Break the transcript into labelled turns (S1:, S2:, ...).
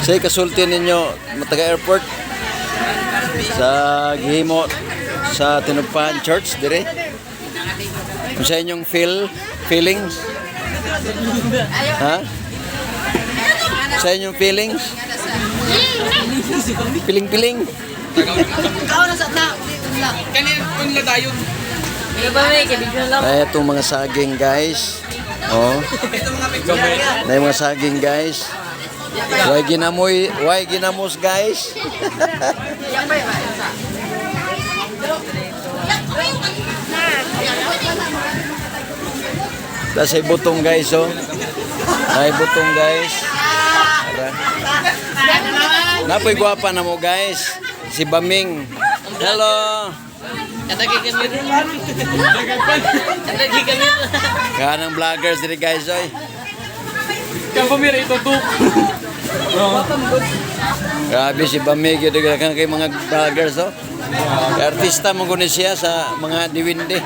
S1: Say kasulti ninyo mataga airport sa gihimo sa Tinugpahan Church dire. Unsa inyong feelings? Ha? Sa inyong feelings? Piling-piling.
S2: Kanin unla dayon.
S1: Ay, itong mga saging, guys. Oh. Na yung mga saging, guys. Why ginamoy, why ginamos, guys? Tapos ay butong, guys, oh. Ay butong, guys. Tara. Napoy gwapa na mo, guys. Si Baming. Hello.
S3: Kadagi kami rin. Kadagi kami.
S1: Kanang vloggers diri, guys, oy.
S2: Kang pamira ito tuk.
S1: Grabe si Bamig yun kang kay mga vloggers, oh. Artista mo kuno siya sa mga diwinde.